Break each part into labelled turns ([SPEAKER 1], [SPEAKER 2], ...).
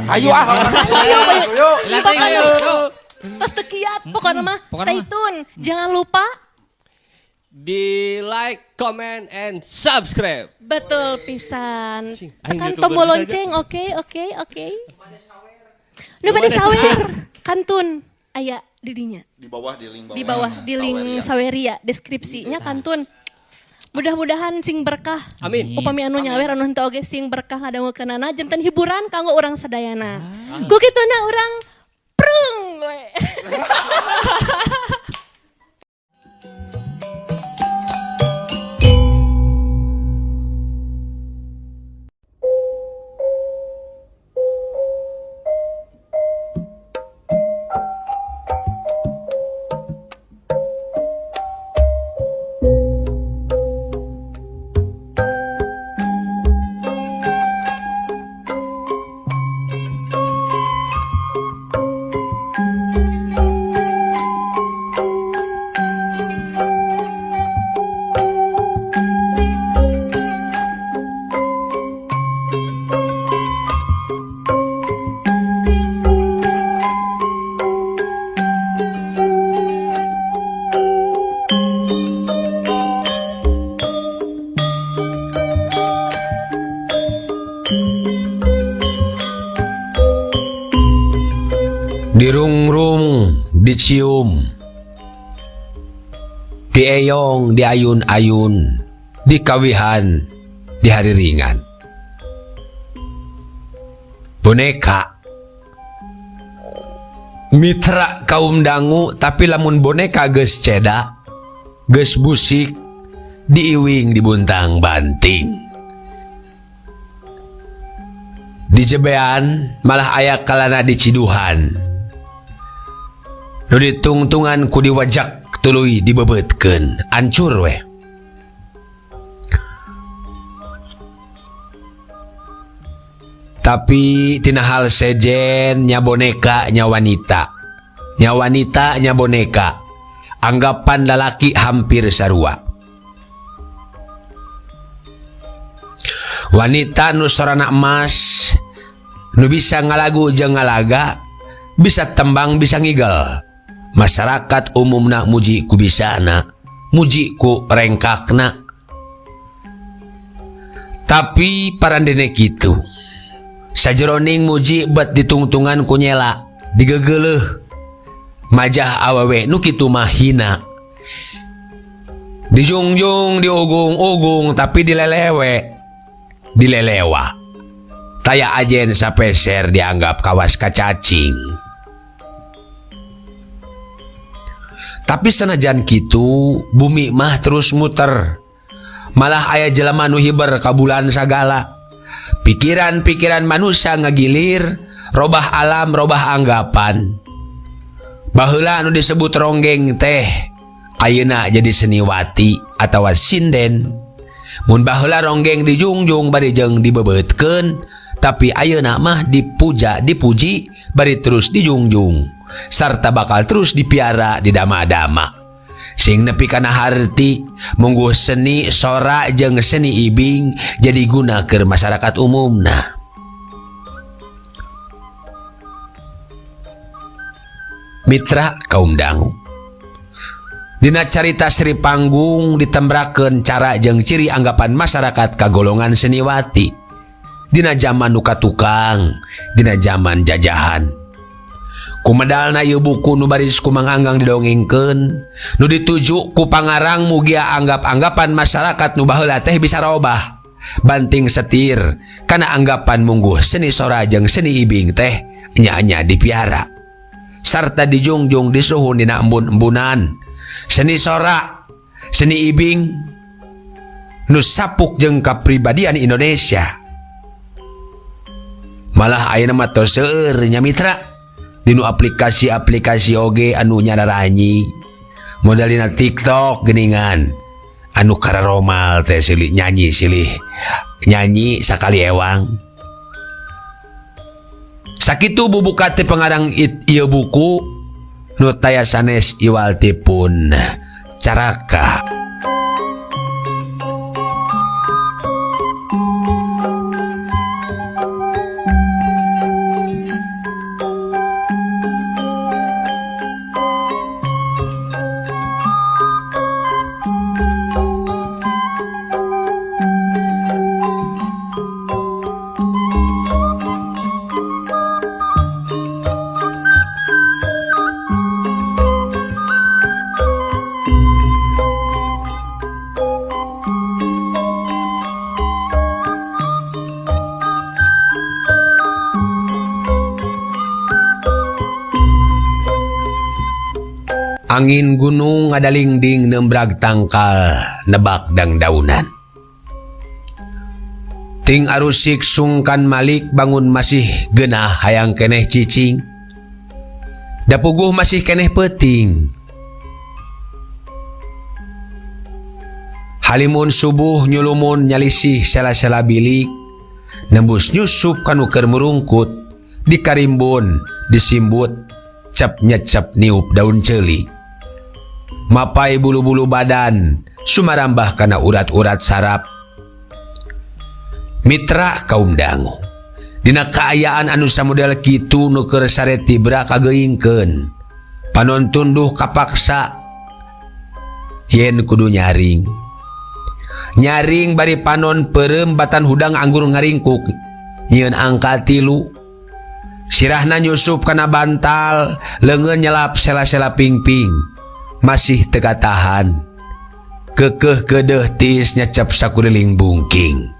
[SPEAKER 1] Ayo ah.
[SPEAKER 2] Ayo, ayo.
[SPEAKER 1] Ayo.
[SPEAKER 2] Pokoknya tos teu kiat, pokoknya mah
[SPEAKER 3] Pokoknya
[SPEAKER 2] stay
[SPEAKER 3] mah.
[SPEAKER 2] tune. Jangan lupa
[SPEAKER 4] Di like, comment, and subscribe.
[SPEAKER 2] Betul pisan.
[SPEAKER 4] Cing, aing
[SPEAKER 2] Tekan
[SPEAKER 4] YouTuber
[SPEAKER 2] tombol
[SPEAKER 4] saja.
[SPEAKER 2] lonceng, oke, oke, oke. Nu bade sawer, kantun aya di dinya.
[SPEAKER 1] Di bawah di link bawah.
[SPEAKER 2] Di bawah di link
[SPEAKER 1] Saweria.
[SPEAKER 2] Saweria deskripsinya kantun. Mudah-mudahan sing berkah.
[SPEAKER 4] Amin.
[SPEAKER 2] Upami anu nyawer anu henteu oge sing berkah ngadangukeunana janten hiburan kanggo urang sadayana. Ku kituna urang prung we.
[SPEAKER 5] Dirungrung, dicium, dieyong, diayun-ayun, dikawihan, di hari ringan. Boneka mitra kaum dangu, tapi lamun boneka geus ceda, geus busik, diiwing dibuntang banting. Dijebean malah aya kalana diciduhan. Nu ditungtungan ku diwajak tuluy dibebetkeun, ancur weh. Tapi tina hal sejen nya boneka nya wanita, nya wanita nya boneka, anggapan lalaki hampir sarua. Wanita nu sorana emas, nu bisa ngalagu jeung ngalaga, bisa tembang bisa ngigel. Masyarakat umumna muji ku bisana, muji ku rengkakna. Tapi parandene kitu, sajeroning muji bet ditungtungan ku nyela, digegeleuh. Majah awewe nu kitu mah hina. Dijungjung, diugung-ugung, tapi dilelewe, dilelewa. Taya ajen sapeser dianggap kawas kacacing. Tapi sanajan kitu, bumi mah terus muter. Malah aya jelema nu hiber ka bulan sagala. Pikiran-pikiran manusia ngagilir, robah alam, robah anggapan. Baheula anu disebut ronggeng teh, ayeuna jadi seniwati atawa sinden. Mun baheula ronggeng dijungjung bari jeung dibebeutkeun, tapi ayeuna mah dipuja, dipuji bari terus dijungjung, sarta bakal terus dipiara di dama-dama. Sing nepi kana harti, mungguh seni sora jeung seni ibing jadi guna keur masyarakat umumna. Mitra kaum dangu. Dina carita Sri Panggung ditembrakeun cara jeung ciri anggapan masyarakat kagolongan seniwati. Dina zaman nu katukang, dina zaman jajahan. Kumedalna ieu buku nu baris ku Mang Anggang didongengkeun, nu dituju ku pangarang mugia anggap-anggapan masyarakat nu baheula teh bisa robah. Banting setir kana anggapan mungguh seni sora jeung seni ibing teh nya-nya dipiara. Sarta dijungjung disuhun dina embun-embunan. Seni sora, seni ibing nu sapuk jeung kapribadian Indonesia. Malah ayeuna mah tos seueur nya mitra dinu aplikasi-aplikasi oge anu nyararanyi. Modalina TikTok geuningan anu kararomal teh silih nyanyi silih nyanyi sakali ewang. Sakitu bubuka teh pengarang ieu buku nu taya sanes iwal tipun caraka. Angin gunung ngadalingding nembrag tangkal nebak dangdaunan. Ting arusik sungkan Malik bangun masih genah hayang keneh cicing. Da puguh masih keneh peuting. Halimun subuh nyulumun nyalisih sela-sela bilik nembus nyusup kanu keur murungkut dikarimbun disimbut cep nyecep niup daun ceuli. Mapai bulu-bulu badan sumarambah kana urat-urat saraf. Mitra kaum dangu dina kaayaan anu samodel kitu nu keur sare tibra kageuingkeun panon tunduh kapaksa yen kudu nyaring. Nyaring bari panon peureum batan hudang anggur ngaringkuk nyieun angka 3. Sirahna nyusup kana bantal leungeun nyelap sela-sela pingping masih teu katahan. Keukeuh keudeuh tiis nyecep sakuriling bungking.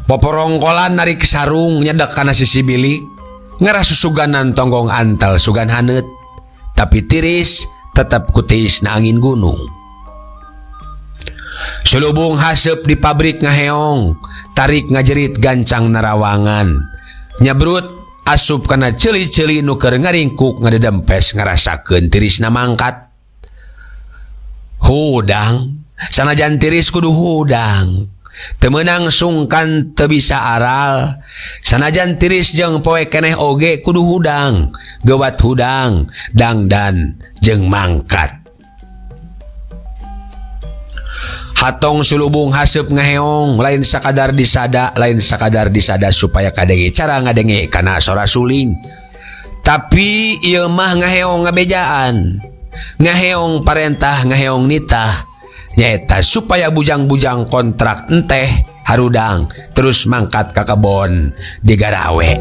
[SPEAKER 5] Poporongkolan narik sarung nyedek kana sisi bilik ngarah susuganan tonggong antal sugan haneut tapi tiris tetep kutiis na angin gunung. Sulubung haseup di pabrik ngaheong tarik ngajerit gancang narawangan nyabrut asup kana ceuli-ceuli nu keur ngaringkuk ngadedempes ngarasakeun tirisna mangkat. Hudang sanajan tiris kudu hudang teu meunang sungkan teu bisa aral sanajan tiris jeung poe keneh oge kudu hudang geuwat hudang dangdan jeung mangkat. Hatong sulubung haseup ngaheong lain sakadar disada lain sakadar disada supaya kadenge cara ngadenge kana sora suling tapi ieu mah ngaheong ngabejaan ngaheong parentah ngaheong nitah nyaeta supaya bujang-bujang kontrak enteh harudang terus mangkat ka kebon digarawe.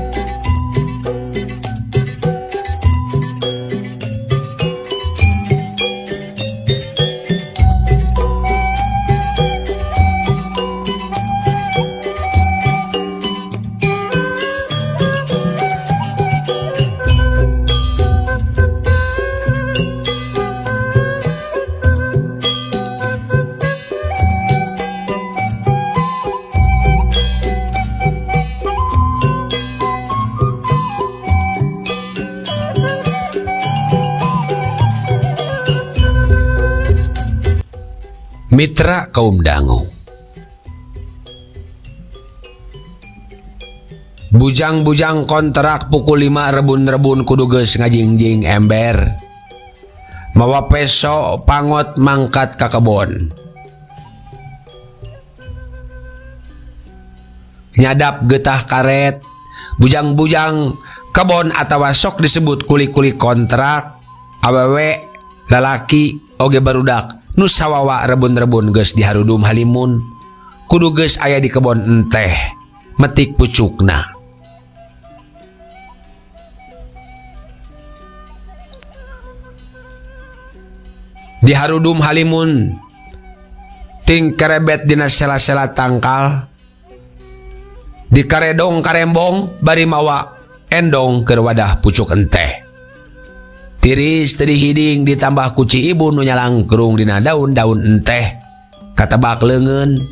[SPEAKER 5] Mitra kaum dangu bujang-bujang kontrak pukul 5 rebun-rebun kudu geus ngajingjing ember mawa peso pangot mangkat ka kebon nyadap getah karet bujang-bujang kebon atawa sok disebut kuli-kuli kontrak awewe lalaki oge barudak nu sawawa rebun-rebun geus diharudum halimun kudu geus aya di kebon enteh metik pucukna. Diharudum halimun ting kerebet dina sela-sela tangkal dikaredong karembong bari mawa endong keur wadah pucuk enteh. Tiris teu dihiding ditambah kuci ibu nu nyalangkrung dina daun-daun enteh katebak leungeun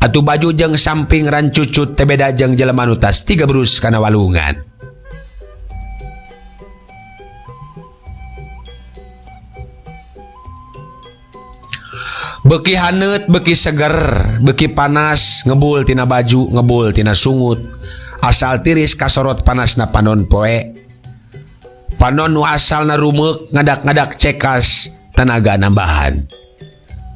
[SPEAKER 5] atuh baju jeung samping rancucut teh beda jeung jelema nu tas 3 brus kana walungan. Beuki haneut beuki seger beuki panas ngebul tina baju ngebul tina sungut asal tiris kasorot panasna panon poe. Panon nu asalna rumeuk ngadak-ngadak cekas tenaga nambahan.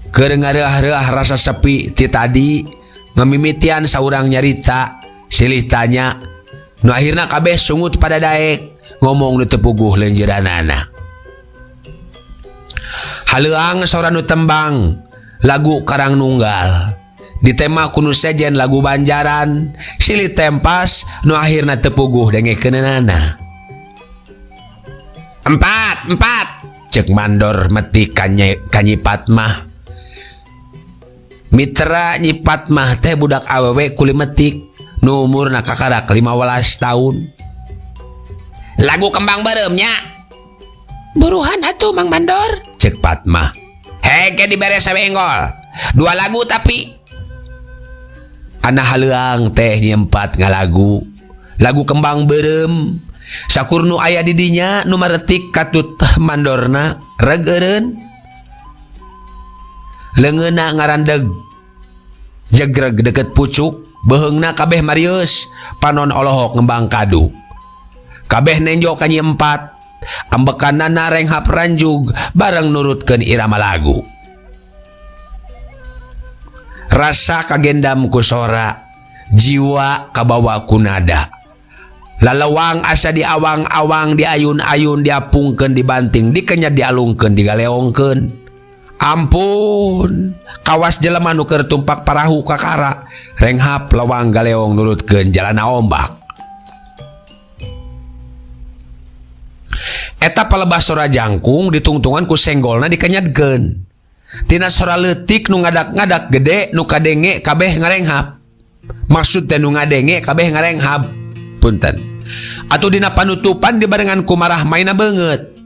[SPEAKER 5] Keur ngareah-reah rasa sepi ti tadi ngamimitian saurang nyarita silih tanya nu akhirna kabeh sungut pada daek ngomong nu teu puguh leunjeuranana. Haleuang sora nu tembang lagu Karang Nunggal ditema ku nu sejen lagu Banjaran silih tempas nu akhirna teu puguh dengekeunana. 4 4 cek mandor metik kanyipat mah. Mitra nyipat mah teh budak awewe kuli metik nu umurna kakarak 15 tahun. Lagu Kembang Beureum nya. Buruhan atuh Mang Mandor, cek Fatmah. Hege dibere sabenggol. Dua lagu tapi. Ana haleuang teh nyempat ngalagu. Lagu Kembang Beureum. Sakur nu aya di dinya nu maretik katut mandorna reg eureun. Leungeunna ngarandeg. Jegreg deket pucuk, beheungna kabeh marius, panon olohok ngembang kadu. Kabeh nenjo ka Nyi Empat. Ambekanana renghap ranjug bareng nurutkeun irama lagu. Rasa kagendam ku sora, jiwa kabawa ku nada. Lalewang asa diawang-awang, diayun-ayun, diapungkeun, dibanting, dikenyat, dialungkeun, digaleongkeun. Ampun, kawas jelema nu keur tumpak parahu kakara, renghap lewang galeong nurutkeun jalana ombak. Eta palebah sora jangkung ditungtungan ku senggolna dikenyatkeun. Tina sora leutik nu ngadak-ngadak gede nu kadenge kabeh ngarenghap. Maksud teh nu ngadenge kabeh ngarenghap. Punten. Atuh dina panutupan dibarengan ku marah maina beungeut.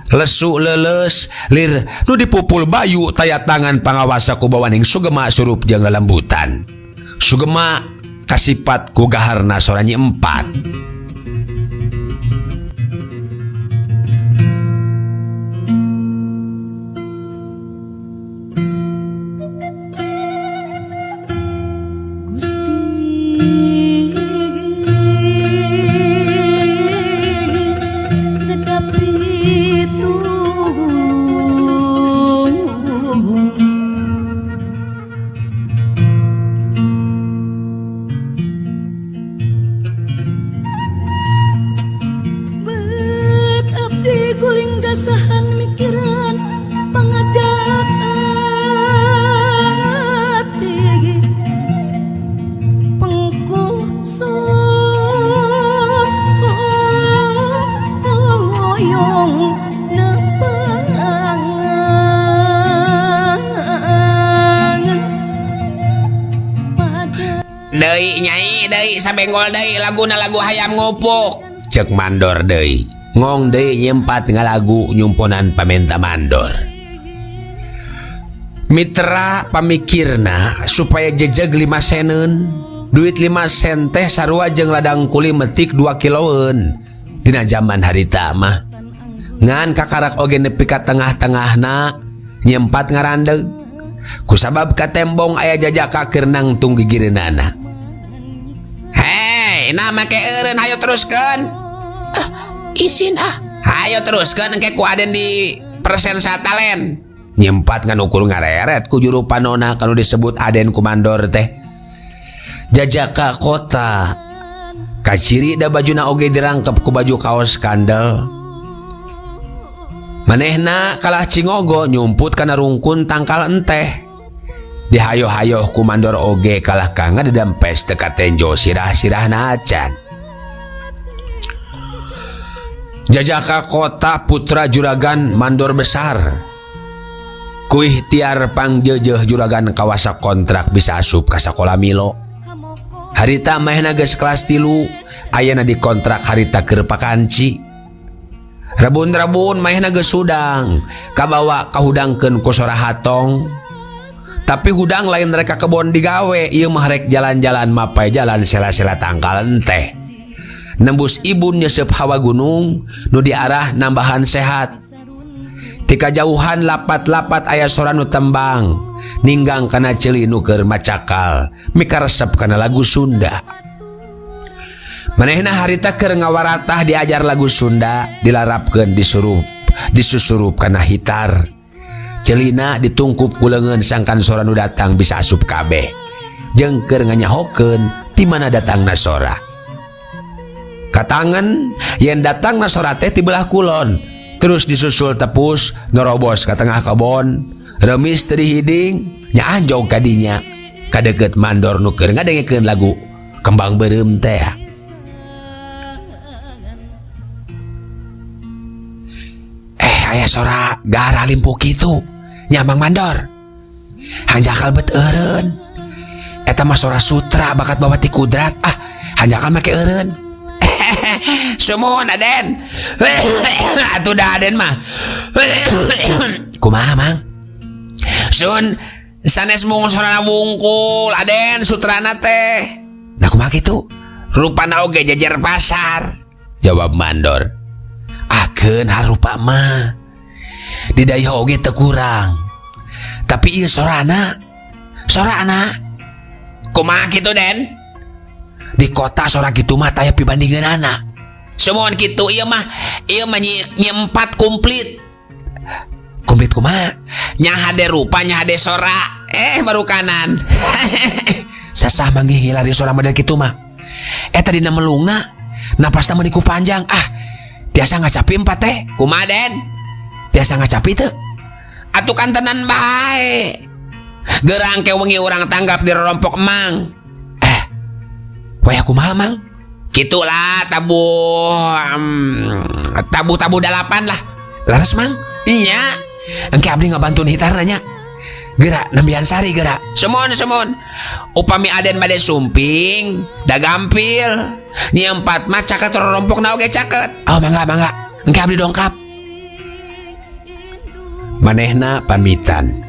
[SPEAKER 5] Lesu leuleus lir nu dipupul bayu taya tangan pangawasa ku bawaning sugema surup jeung lelembutan. Sugema kasipat ku gaharna sora Nyi Empat. Deui nyai deui sabenggol deui laguna lagu hayam ngupuk. Cek mandor deui. Ngong deui nyempat ngalagu nyumponan pamenta mandor. Mitra pamikirna supaya jejeg 5 seneun. Duit 5 sen teh sarua jeung ladang kuli metik 2 kiloeun. Dina zaman harita mah. Ngan kakarak oge nepi ka tengah-tengahna nyempat ngarandeg. Kusabab katembong aya jajaka keur nangtung gigireunana. Hei, nah make eureun hayo teruskeun. Isin ah. Hayo teruskeun engke ku Aden di persen satalen. Nyempat ngan ukur ngareret ku juru panona kanu disebut Aden ku mandor teh. Jajaka kota. Kaciri da bajuna oge dirangkep ku baju kaos kandel. Manehna kalah cingogo nyumput kana rungkun tangkal enteh. Dihayoh-hayoh ku mandor oge kalah ka ngadedempes teu katenjo sirah-sirahna acan. Jajaka kota putra juragan mandor besar. Ku ikhtiar pangjeujeuh juragan kawasa kontrak bisa asup ka sakola Milo. Harita manehna geus kelas 3, ayana dikontrak harita keur pakanci. Rebun-rebun manehna geus hudang, kabawa kahudangkeun ku sora hatong. Tapi hudang lain rek ka kebon digawe, ieu mah rek jalan-jalan mapai jalan sela-sela tangkal enteh. Nembus ibun nyesep hawa gunung nu diarah nambahan sehat. Ti kajauhan lapat-lapat aya sora nu tembang, ninggang kana ceuli nu keur macakal, mikaresep kana lagu Sunda. Manehna harita keur ngawaratah diajar lagu Sunda, dilarapkeun disusurup kana hitar. Celina ditungkup ku leungeun sangkan sora nu datang bisa asup kabeh. Jeung keur nganyahokeun ti mana datangna sora. Katangen yen datangna sora teh ti belah kulon, terus disusul tepus nerobos ka tengah kebon, remis teu dihiding, nya anjog ka dinya. Kadeukeut mandor nu keur ngadengekeun lagu Kembang Beureum teh. Aya sora gara limpuh kitu. Nya Mang Mandor. Hanjakal bet eureun. Eta mah sora sutra bakat bawa ti kudrat. Ah, hanjakal make eureun. Sumuhun, Aden. Atuh da Aden mah. Kumaha, Mang? Sun sanes mung sorana wungkul, Aden, sutrana teh. Nah, kumaha kitu? Rupana oge jejer pasar. Jawab mandor. Akeun harupa mah. Didayah oge teu kurang. Tapi ieu sorana. Sorana. Kumaha kitu, Den? Di kota sora kitu mah taya pibandingeunana. Sumuhun kitu ieu mah nyi empat komplit. Komplit kumaha? Nya hade rupa, nya hade sora. Eh, baru kanan. Sasah manggih ngilari sora model kitu mah. Eta dina melungna, napasna meuni ku panjang. Ah, tiasa ngacapi empat teh. Kumaha, Den? Tiasa ngacapi teu? Atuh kantenan bae. Gerang ke wengi urang tanggap di rorompok emang. Eh, waya kumaha, Mang? Gitulah tabuh tabuh tabuh dalapan lah. Laras, Mang? Nya. Engke abdi ngabantuan hitarna nya. Gerak nembian sari gerak. Sumuhun, sumuhun. Upami Aden bade sumping, da gampil. Nyi empat mah caket, rorompokna oge caket. Oh, mangga, mangga. Engke abdi dongkap. Manehna pamitan.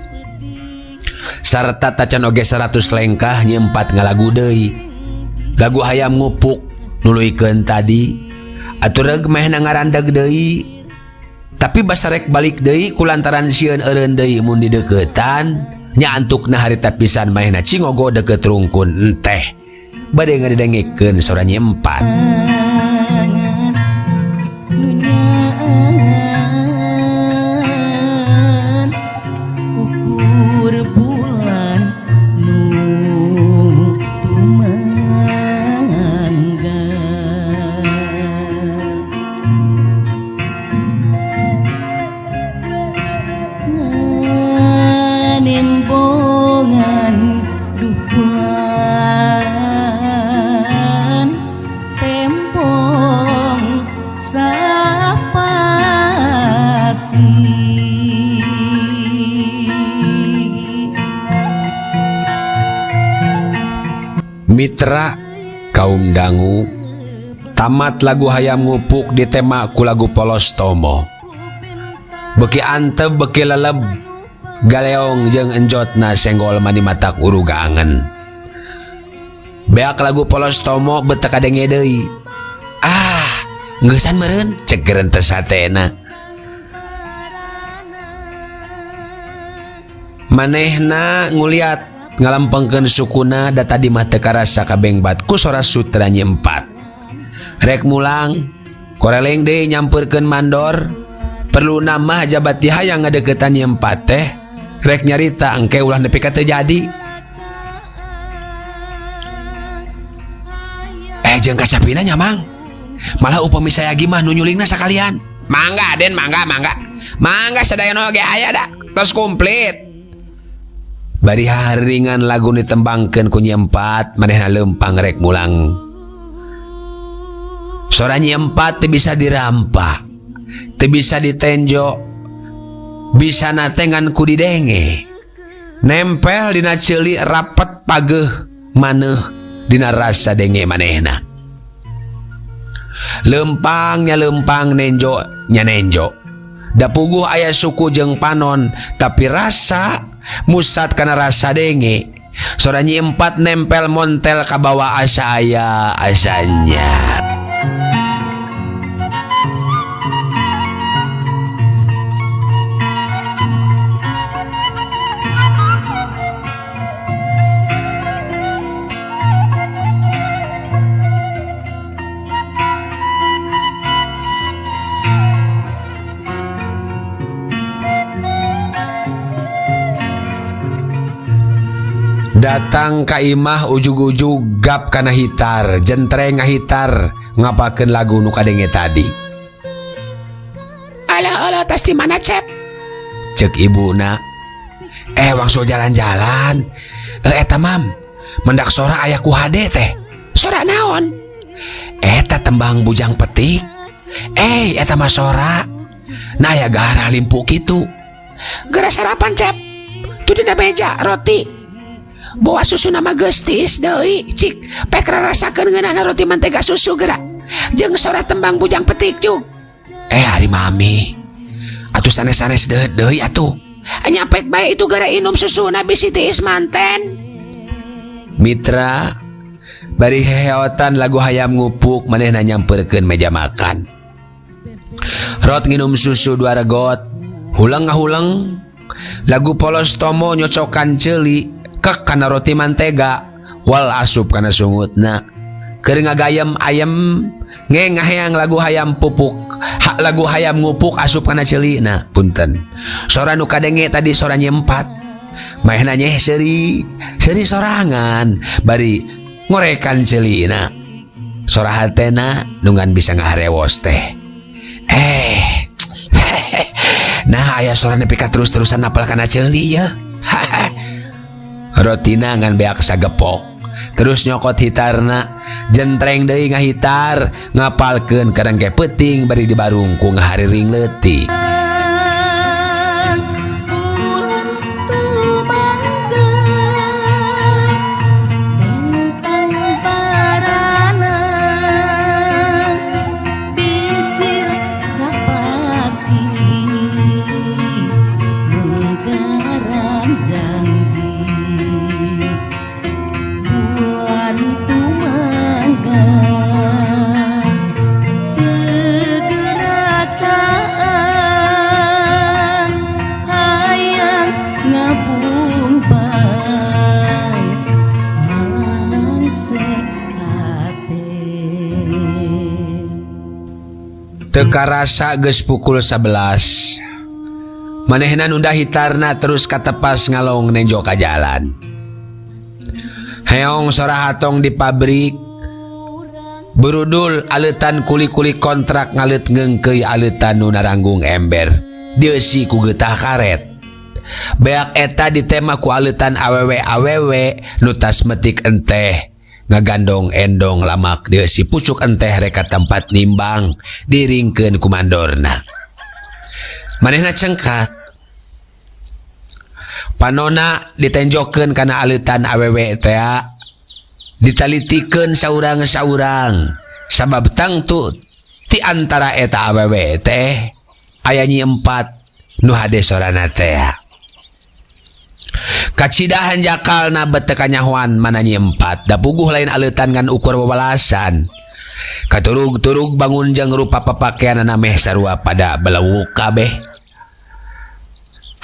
[SPEAKER 5] Sarta tacan oge 100 lengkah, Nyi Empat ngalagu deui. Lagu Hayam Ngupuk nuluykeun tadi. Atuh reug mehna ngarandeg deui. Tapi basarek balik deui kulantaran sieun eureun deui mun dideukeutan. Nya antukna harita pisan manehna cingogo deukeut rungkun enteh. Bade ngadidengikeun sora Nyi Empat.
[SPEAKER 1] Nu nyaangan ukur bulan nu tumangga. Nembongan duh bulan tembong sapasi.
[SPEAKER 5] Mitra kaum dangu, tamat lagu Hayam Ngupuk ditema ku lagu Polos Tomo. Beki antep beki leleb, galeong jeung enjotna senggol mani matak urugangan. Beak lagu Polos Tomo bet teu kadenge deui. Ah, ngeusan meureun cek gerentes hatena. Manehna nguliat ngalempengkeun sukuna da tadi mah teu karasa kabengbat ku sora sutra Nyi Empat. Rek mulang, koreleng deui nyampeurkeun mandor, perlu mah jabat dihayang ngadeukeutan Nyi Empat teh, rek nyarita engke ulah nepi ka teu jadi. Eh, jeung kacapina nya, Mang. Malah upami saya mah nu nyulingna sakalian. Mangga, Den, mangga, mangga. Mangga sadayana oge aya da, tos komplit. Bari haringan lagu ditembangkeun ku Nyi Empat, manehna leumpang rek mulang. Sora Nyi Empat teu bisa dirampa, teu bisa ditenjo, bisa natengan ku didenge. Nempel dina ceuli rapet pageuh maneuh dina rasa denge manehna. Lempang nya lempang, nenjo nya nenjo. Da puguh aya suku jeung panon, tapi rasa musat kana rasa denge. Sora Nyi Empat nempel montel kabawa asa aya asanya. Datang ka imah ujug-ujug gap kana hitar, jentreng ngahitar ngapakeun lagu nu kadenge tadi. Alah alah, tas di mana, Cep? Cek ibuna. Eh, wangsul jalan-jalan. Eh, eta, Mam, mendak sora aya ku hade teh. Sora naon? Eta tembang Bujang Petik. Eh, eta mah sora. Nah, ya garah limpu kitu. Geura sarapan, Cep. Tuh dina meja roti. Bawa susu nama geus tiis deui, cik. Pek rarasakeun ngeunahna roti mentega susu geura. Jeung sora tembang bujang petik cuk. Ari mami. Atuh sanes-sanes deui atuh. Nyapek bae itu gara inum susu nabi Siti Ismanten. Mitra bari heheotan lagu hayam ngupuk manehna nyamperkeun meja makan. Rot nginum susu dua regot, huleng ngahuleng. Lagu polos tomo nyocokan ceuli kek kana roti mantega, wal asup kana sungutna. Keur ngagayem ayem nge ngaheang lagu hayam pupuk, hak lagu hayam ngupuk asup kana ceulina. Punten. Sora nu kadenge tadi sora nyempat. Manehna nyeh seuri, seuri sorangan bari ngorekan ceulina. Sora hatena nungan bisa ngaharewos teh. Nah aya sora nepi ka terus-terusan napal kana ceuli ya. Rotina ngan beak sagepok. Terus nyokot hitarna, jentreng deui ngahitar, ngapalkeun karengke peuting bari dibarung ku ngahariring leutik. Teu karasa geus pukul 11. Manehna nunda hitarna terus katepas ngalong nenjo ka jalan. Heong sora hatong di pabrik. Berudul aleutan kuli-kuli kontrak ngaleut ngeungkeuy aleutan nu naranggung ember. Dieusi ku getah karet. Beak eta ditema ku aleutan awewe-awewe nu tas metik enteh. Ngagandong endong lamak dieusi pucuk enteh reka tempat nimbang diringkeun ku mandorna. Manehna cengkat. Panona ditenjokeun kana aleutan awewe tea. Ditalitikeun saurang-saurang sabab tangtu ti antara eta awewe teh aya nyi empat nu hade sorana tea. Kacidahan jakalna bet teu kanyahoan mana nyi empat da puguh lain aleutan ngan ukur wewalasan. Katurug-turug bangun jeung rupa papakeanana meh sarua pada belewuk kabeh.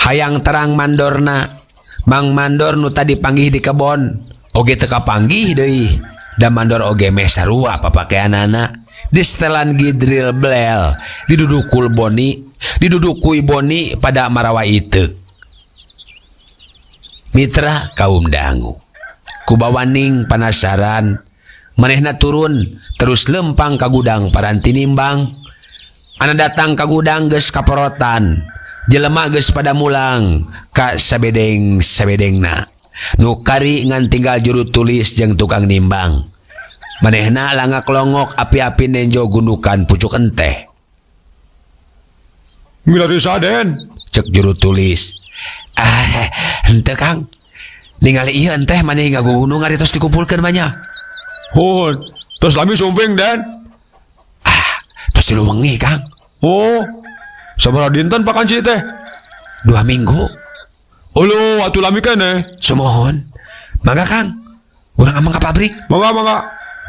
[SPEAKER 5] Hayang terang mandorna, Mang Mandor nu tadi panggih di kebon oge teu kapanggih deui. Da mandor oge meh sarua papakeanana. Disetelan gidril blel, didudukul boni, didudukui boni pada marawa iteuk. Mitra kaum dangu kubawaning panasaran manehna turun terus lempang ka gudang paranti nimbang. Ana datang ka gudang geus kaporotan, jelema geus pada mulang ka sabedeng-sabedengna. Nu kari ngan tinggal juru tulis jeung tukang nimbang. Manehna langak longok api-api nenjo gundukan pucuk enteh.
[SPEAKER 3] Ngilari saden,
[SPEAKER 5] cek juru tulis. Henteu Kang. Ningali ieu enteh maneh ngagugunung ari tos dikumpulkeun banyak.
[SPEAKER 3] Oh, tos lami sumping Den.
[SPEAKER 5] Tos tilu wengi Kang.
[SPEAKER 3] Oh, sabaraha dinten Pak Kanci teh?
[SPEAKER 5] 2 minggu.
[SPEAKER 3] Ulu, atuh lami keneh.
[SPEAKER 5] Sumohon. Mangga Kang. Urang ameng ka pabrik.
[SPEAKER 3] Mangga, mangga.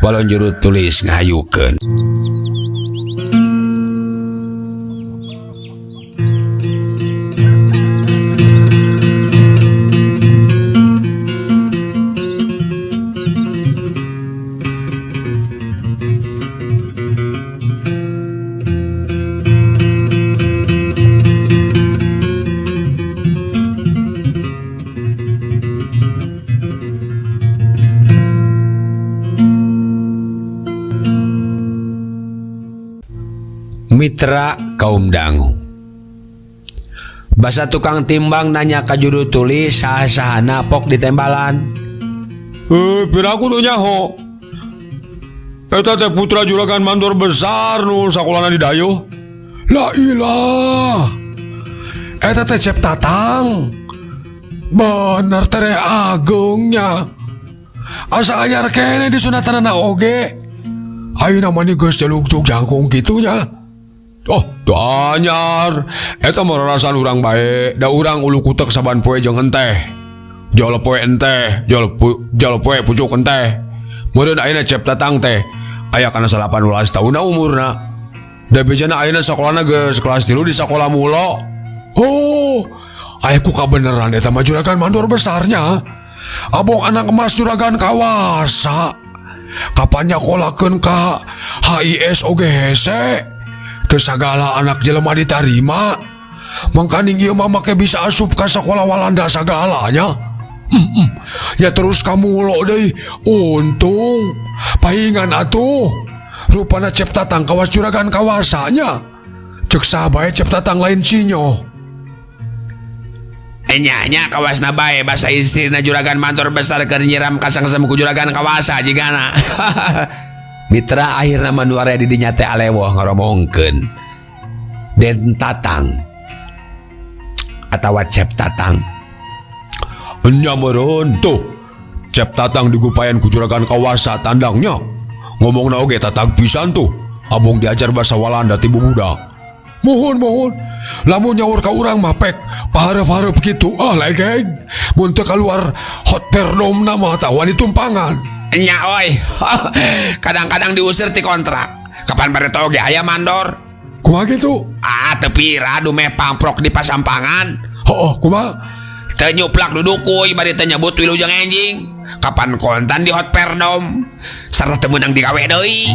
[SPEAKER 5] Walon juru tulis ngahayukeun. Mitra kaum dangu. Basa tukang timbang nanya ka juru tulis saha-sahana pok ditembalan.
[SPEAKER 3] Piraku tuh nyaho. Eta teh putra juragan mandor besar nu sakolana di Dayo. La ilah. Eta teh Cep Tatang. Bener tere agengnya. Asa anyar kene di sunatanana oge. Ayeuna mah geus jelugjug jangkung kitu nya. Oh, teu anyar. Eta mah rarasan urang bae, da urang ulu kutek saban poe jeung enteh. Jol poe enteh, jol jol poe pucuk enteh. Meureun ayeuna Cep Tatang teh aya kana 18 tahunna umurna. Da bejana ayeuna sakolana geus kelas 3 di sakola mulo. Oh, aya ku kabeneran eta mah juragan mandor besarnya. Abong anak emas juragan kawasa. Kapan nyakolakeun ka HIS oge hese. Teu sagala anak jelema ditarima. Mangkaning ieu mah make bisa asup ka sakola Walanda sagalanya. Ya terus kamu lo deui. Untung pahingan atuh. Rupana Cep Tatang kawas juragan kawasanya. Cek saha bae Cep Tatang lain sinyo.
[SPEAKER 5] Enya nya kawasna bae basa istrina juragan mandor besar keur nyiram kasangsem ku juragan kawasa jigana. Mitra akhirna mah nu area di dinya teh alewoh ngaromongkeun. Den Tatang atawa Cep Tatang.
[SPEAKER 3] Enya meureun tuh. Cep Tatang digupayan ku juragan kawasa tandangnya. Ngomongna oge tatag pisan tuh. Abong diajar basa Walanda ti bubudak. Mohon mohon. Lamun nyaur ka urang mah pek pahareup-hareup kitu. Ah legeg. Mun teu kaluar hot perdomna mah tah wani tumpangan.
[SPEAKER 5] Enya oi. Kadang-kadang diusir ti kontrak. Kapan bare oge aya mandor.
[SPEAKER 3] Kumaha kitu?
[SPEAKER 5] Ah teu pira dumeh pangprok di pasampangan.
[SPEAKER 3] Hooh kumaha?
[SPEAKER 5] Teu nyuplak dudukuy bari teu nyebut wilujeng enjing. Kapan kontan di hot perdom. Sarta teu meunang digawe deui.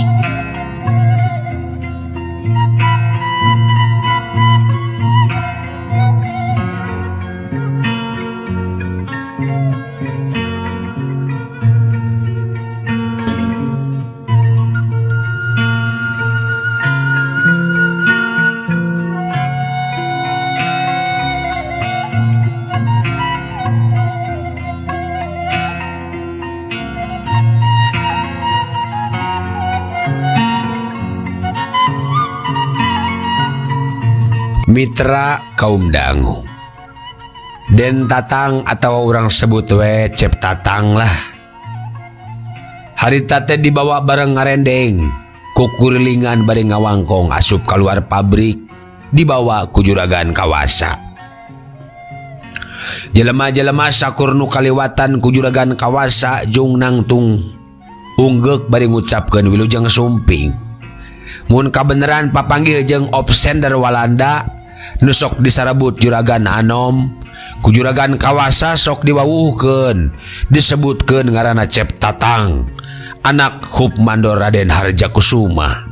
[SPEAKER 5] Mitra kaum dangu. Den Tatang atau orang sebut we Cep Tatang lah. Harita teh dibawa bareng ngarendeng, kukurilingan bari ngawangkong asup keluar pabrik, dibawa ku juragan kawasa. Jelema-jelema sakur nu kaliwatan ku juragan kawasa jung nangtung unggeuk bari ngucapkeun wilujeng sumping. Mun kabeneran papanggih jeung opsender Walanda nu sok disarabut juragan anom, ku juragan kawasa sok diwawuhkeun, disebutkeun ngaranna Cep Tatang, anak Hup Mandor Raden Harjakusuma.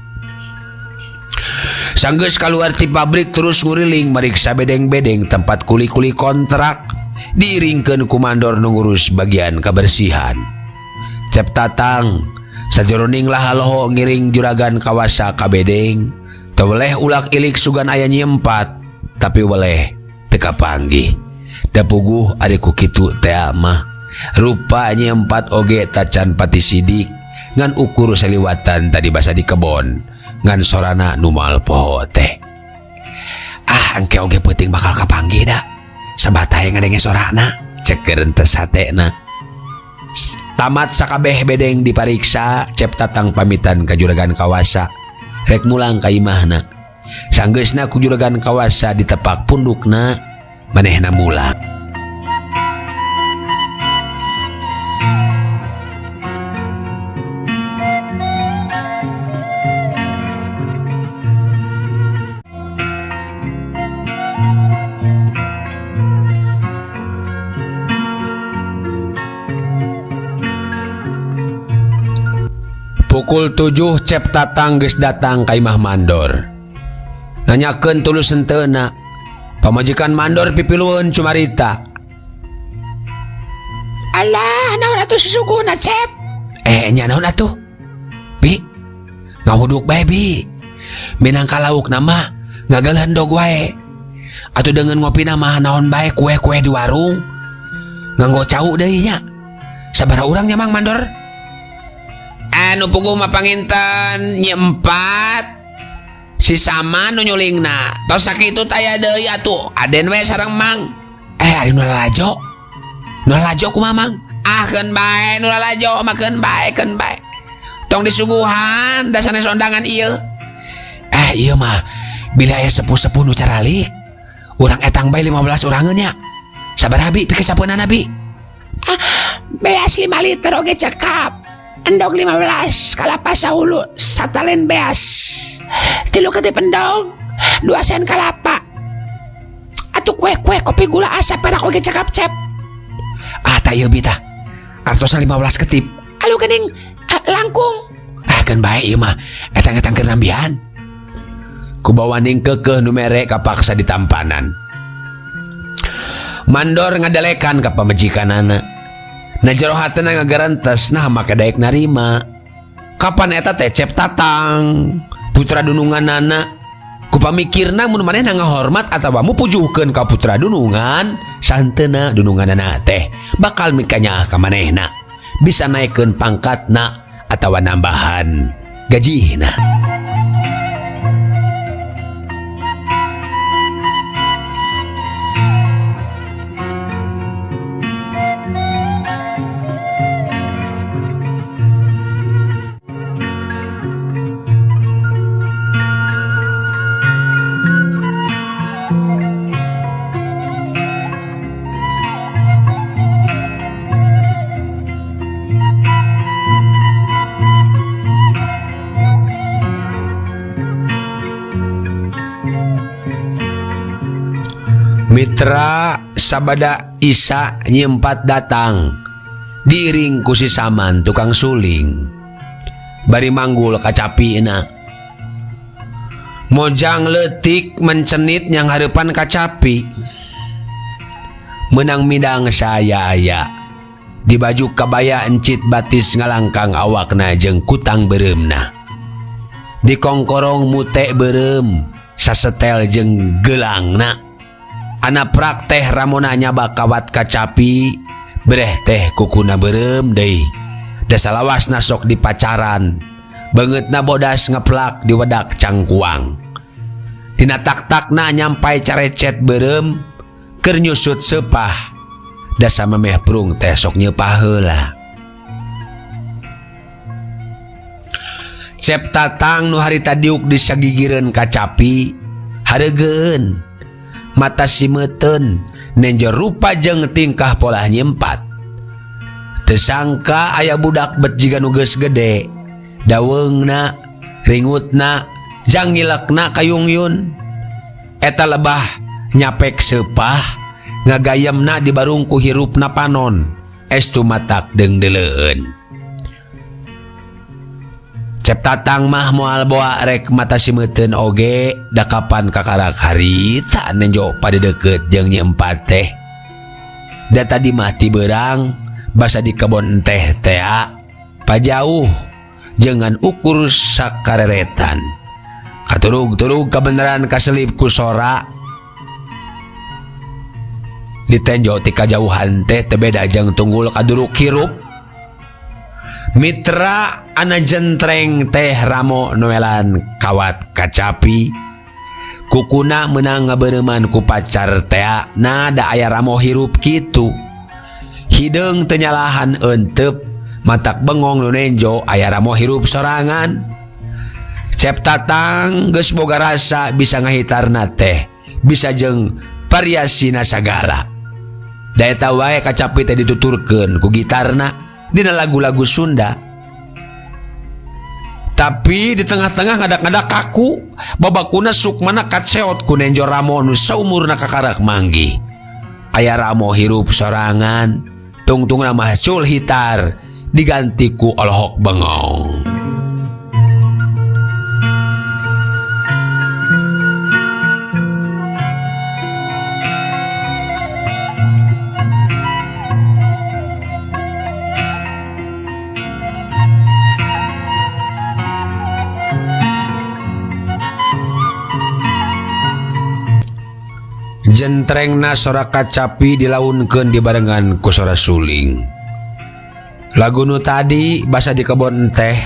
[SPEAKER 5] Sanggeus kaluar ti pabrik terus nguriling mariksa bedeng-bedeng tempat kuli-kuli kontrak, diiringkeun ku mandor nu ngurus bagian kebersihan. Cep Tatang sajoroning lahaloho ngiring juragan kawasa ka bedeng, teu weleh ulak ilik sugan aya nyempat, tapi weleh teu kapanggih. Da puguh ari ku kitu teh mah. Rupa nyempat oge tacan pati sidik, ngan ukur saliwatan tadi basa di kebon, ngan sorana nu moal poho teh. Ah, engke oge peuting bakal kapanggih da. Sabatahe ngadenge sorana, ceuk rentes hatena. Tamat sakabeh bedeng dipariksa, Cep Tatang pamitan ka juragan kawasa, rek mulang ka imahna. Sanggeusna ku juragan kawasa ditepak pundukna, manehna mulang. Pukul 7 Cep Tatang geus datang ka imah mandor. Nanyakeun tulus henteuna. Pamajikan mandor pipilueun cumarita. Alah, naon atuh susuguhna Cep? Nya naon atuh? Bi, ngawuduk bae bi. Minangka laukna mah ngagaleuh endog wae. Atuh deungeun ngopina mah naon bae kue-kue di warung. Nganggo cau deui nya. Sabaraha urang nya Mang Mandor? Anu puguh mah panginten nyempat si sama nu nyulingna. Tos sakitu taya deui atuh aden we sareng Mang. Ari nu lalajo. Nu lalajo kumaha Mang? Ah keun bae nu lalajo mah keun bae keun bae. Tong disuguhan da sanes ondangan ieu. Eh ieu mah bila aya sepuh-sepuh nu caralik, urang etang bae 15 urangeun nya. Sabaraha bi pikesapeunana bi? Ah, beas 5 liter oge cekap. Endog 15, kalapa saulu, satalen beas. 3 ketip endog, 2 sen kalapa. Atuh kue-kue kopi gula asa perak oge cekap cep. Ah tah ieu bi tah. Artosna 15 ketip. Alu geuning langkung. Ah keun bae ieu mah etang-etang keur nambihan. Kubawaning kekeh nu mere kapaksa ditampanan. Mandor ngadelekan ka pamajikanana. Na jero hatena ngagarentes nah make daek narima. Kapan eta teh Cep Tatang, putra dununganana. Ku pamikirna mun manehna ngahormat atawa mupujuhkeun ka putra dunungan, santena dununganana teh bakal mikanyaah ka manehna. Bisa naekkeun pangkatna atawa nambahan gajihna. Mitra sabada Isa nyempat datang diiring ku si Saman tukang suling bari manggul kacapina. Mojang leutik mencenit yang hareupan kacapi. Menang midang saya aya di baju kabaya encit batis ngalangkang awakna jeung kutang beureumna. Dikongkorong mute beureum sasetel jeung geulangna. Ana prak teh ramona nyaba kawat kacapi bereh teh kukuna beureum deui. Da salawasna sok dipacaran beungeutna bodas ngeplak diwedak cangkuang. Dina tak-takna nyampai carecet beureum keur nyusut seupah. Da samemeh prung teh sok nyeupah heula. Cep Tatang nu harita diuk di sagigireun kacapi hareugeun. Mata simeuten nenjo rupa jeung tingkah polah nyempat. Tersangka aya budak bet jiga nu geus gede. Daweungna, ringutna, jang ngilekna kayungyun. Eta lebah nyapek seupah, ngagayemna di barungku hirupna panon. Estu matak deungdeleueun. Cep Tatang mah moal boa rek mata simeuten oge da kapan kakarak harita nenjo pada deket jeung Nyi Empat teh. Da tadi mah ti beurang basa di kebon teh tea pajauh jangan ukur sakareretan. Katurug-turug kabeneran kaselip ku sora. Ditenjo ti kajauhan teh teu beda jeung tunggul kaduruk hirup. Mitra ana jentreng teh ramo noelan kawat kacapi. Kukuna meunang ngabeureuman ku pacar tea nada aya ramo hirup kitu. Hideung teu nyalahan euteup matak bengong nu nenjo aya ramo hirup sorangan. Cep Tatang geus boga rasa bisa ngahitarna teh bisa jeung variasina sagala. Da eta wae kacapi teh dituturkeun ku gitarna dina lagu-lagu Sunda. Tapi di tengah-tengah ngadak-ngadak kaku, babakuna sukmana kaceot ku nenjo ramo nu saumurna kakarak manggih. Aya ramo hirup sorangan, tungtungna mah cul hitar, diganti ku olohok bengong. Jentrengna sora kacapi dilaunkeun dibarengan ku sora suling. Lagu nu tadi basa di kebon teh,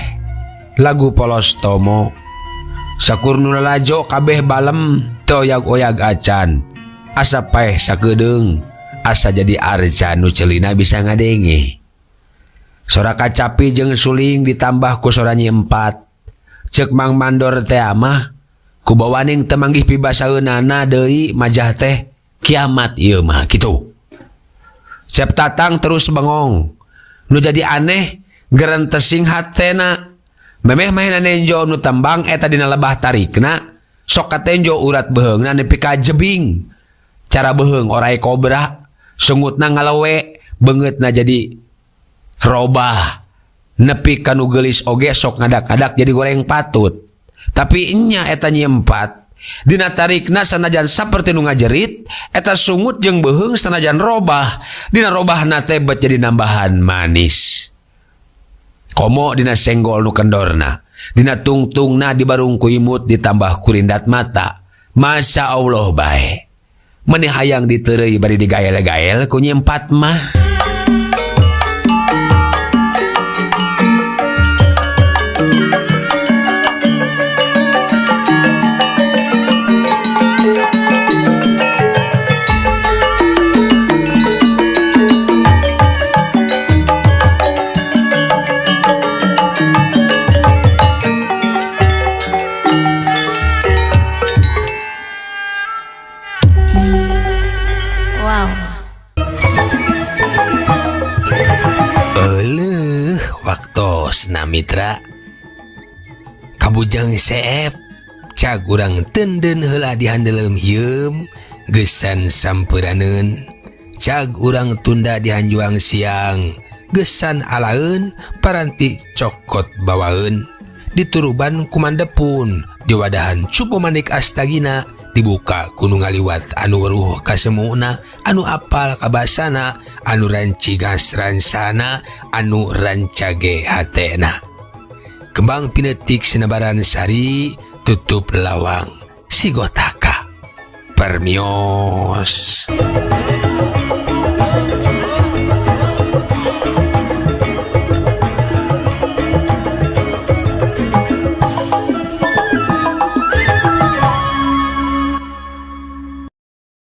[SPEAKER 5] lagu polos tomo. Sakur nu lalajo kabeh balem teu oyag-oyag acan. Asa paeh sakedeung, asa jadi arca nu celina bisa ngadenge. Sora kacapi jeung suling ditambah ku sora Nyi Empat. Cek Mang Mandor teh mah kubawaning teu manggih pibasaeunana deui majah teh kiamat ieu mah kitu. Cep Tatang terus bengong. Nu jadi aneh gerentesing hatena. Memeh mahena nenjo nu tembang eta dina lebah tarikna sok katenjo urat beheungna nepi ka jebing. Cara beheung orai kobra, sungutna ngalewe, beungeutna jadi robah. Nepi ka nu geulis oge sok ngadak-ngadak jadi goreng patut. Tapi nya eta Nyi Empat dina tarikna sanajan saperti nu ngajerit, eta sungut jeung beheung sanajan robah, dina robahna teh bet jadi nambahan manis. Komo dina senggol nu kendorna, dina tungtungna dibarung ku imut ditambah kurindat mata. Masya Allah bae. Meni hayang diteureuy bari digael-gael ku Nyi Empat mah.
[SPEAKER 1] Wow.
[SPEAKER 5] Euleuh waktosna mitra. Kabujang seep cag urang tenden heula dihandeleum hieum geusan sampuraneun. Cag urang tunda dihanjuang siang geusan alaeun paranti cokot bawaeun. Dituruban kumandepun diwadahan cupu manik astagina dibuka ku nu ngaliwat anu weruh kasemuna anu apal kabasana anu rancigas ransana anu rancage hatena. Kembang pinetik sinebaran sari tutup lawang sigotaka permios.